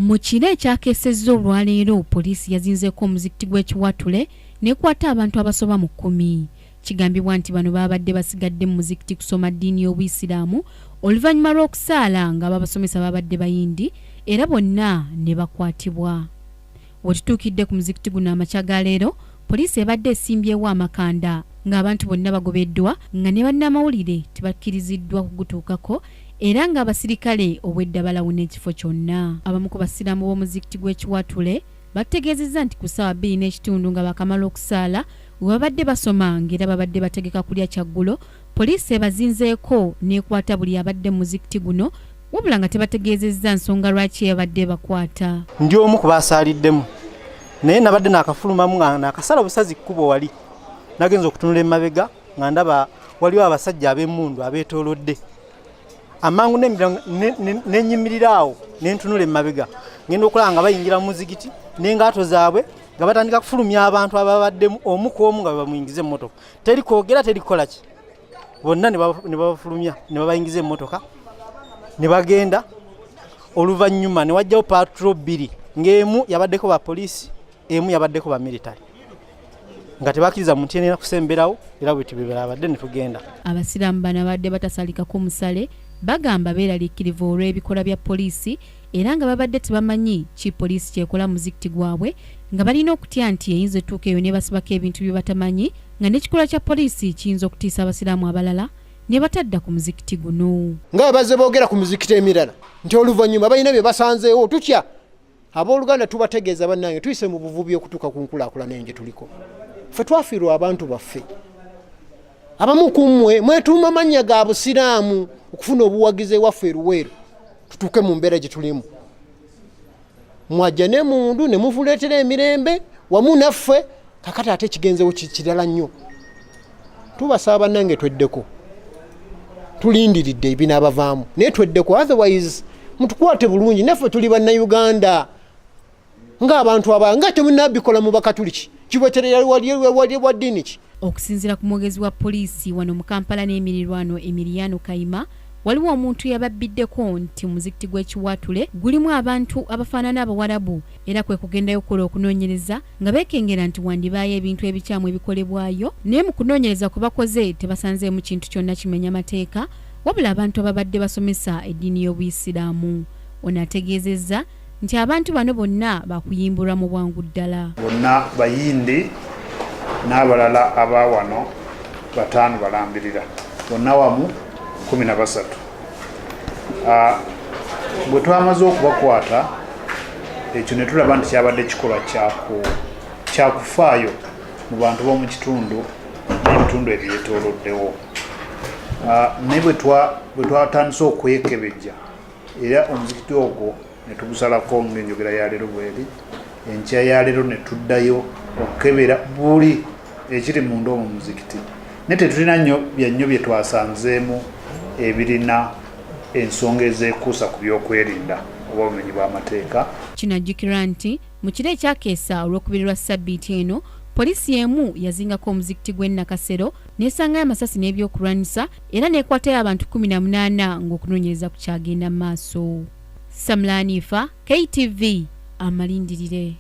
Mu kiro ekyakeesezza olwaleero, poliisi yazinzeeko omuzikiti gw'e Kiwatule n'ekwata abantu abasoba mu kkumi. Kigambibwa nti bano baabadde basigadde mu muzikiti kusoma ddiini y'Obuyisiraamu oluvannyuma lw'okusaala ng'ababasomesa baabadde Bayindi era bonna ne bakwatibwa. We tutuukidde ku muzikiti guno amakya ga leero, poliisi ebadde esimbyewo amakanda ng'abantu bonna bagobeddwa nga ne bannamawulire tebakkiriziddwa kugutuukako era ng'abasirikale obwedda balawuna ekifo kyonna. Abamu ku Basiraamu b'omuzikiti gw'e Kiwatule batutegeezezza nti ku ssaawa 2:30 nga baakamala okusaala we babadde basoma ng'era babadde bategeka kulya kyaggulo, poliisi ebazinzeeko n'ekwata buli abadde mu muzikiti guno wabula nga tebategeezezza nsonga lwaki yabadde ebakwata. Ndi omu ku baasaaliddemu naye nabadde naakafulumamu nga naakasala obusazi kkubo wali nagenza okutunula emabega nga ndaba waliwo abasajja ab'emmundu abeetoolodde amangu nenyimirira awo nentunula emabega ngenda okulaba nga bayingira mu muzigiti n'engaato zaabwe nga batandika kufulumya abantu ababaddemu omu ku omu nga bebamuyingiza emmotoka teri kwogera teri kukola ki bonna ne babafulumya ne babayingiza emmotoka ne bagenda oluvannyuma ne wajjawo patro bbiri ng'emu yabaddeko ba poliisi emu yabaddeko ba military nga tebakkiriza muntu yenna kusemberawo era bwe tubibadde ne tugenda. Abasiraamu bano abadde batasalikako musale bagamba beeraliikirivu olw'ebikolwa bya poliisi era nga babadde tebamanyi ki poliisi ky'ekola mu muzikiti gwabwe nga balina okutya nti eyinza etuuka eyo n'ebasibako ebintu bye batamanyi nga n'ekikolwa kya poliisi kiyinza okutiisa Abasiraamu abalala ne batadda ku muzikiti guno. Nga bwe bazze boogera ku mizikiti emirala nti oluvannyuma balina bye basanzeewo tutya. Abooluganda tubategeeza bannange tuyise mu buvubi okutuuka ku nkulaakulana eyo gye tuliko. Ffe twafiirwa abantu baffe. Abamu ku mmwe mwetuuma mannya ga Busiraamu okufuna obuwagizi ewaffe e Luweero tutuuke mu mbeera gye tulimu. Mwajja n'emundu ne muvuleetera emirembe wamu naffe, kakati ate ekigenzewo kirala nnyo. Tubasaba bannange tweddeko, tulindiridde ebinaabavaamu naye tweddeko, otherwise mutukwate bulungi, naffe tuli bannayuganda ng'abantu aba nga temunabikola mu Bakatuliki kibweterera wali wa ddiini ki? Okusinziira ku mwogezi wa poliisi wano mu Kampala n'emirirwano Emiliano Kayima, waliwo omuntu yababbiddeko nti omuzikiti gw'e Kiwaatule gulimu abantu abafaanana Abawarabu era kwe kugendayo okukola okunoonyereza nga beekengera nti wandibaayo ebintu ebikyamu ebikolebwayo naye mu kunoonyereza kwe bakoze tebasanzeemu kintu kyonna kimenya mateeka wabula abantu ababadde basomesa eddiini y'Obuyisiraamu. Ono ategeezezza nti abantu bano bonna baakuyimbulwa mu bwangu ddala. Bonna Bayindi n'abalala aba wano bataano balambirira bonna wamu 13. Bwe twamaze okubakwata ekyo ne tulaba nti kyabadde kikolwa kyakufaayo mu bantu b'omu kitundu n'ebitundu ebyetooloddewo. Naye bwe twatandise okwekebejja era omuzikiti ogwo ne tugusalako ng'enjogera ya leero bweri, enkya ya leero ne tuddayo okukebera buli ekiri munda omwo muzikiti naye tetulina nnyo bya nnyo bye twasanzeemu ebirina ensonga ezeekuusa ku byokwerinda oba obumenyi bw'amateeka. Kinajjukirwa nti mu kiro ekyakeesa Olwokubiri lwa ssabbiiti eno, poliisi y'emu yazingako omuzikiti gw'e Nakasero n'esangayo amasasi n'ebyokulwanyisa era n'ekwatayo abantu 18 ng'okunoonyereza kukyagenda mu maaso. Samula Anifa, KTV, Amalindirire.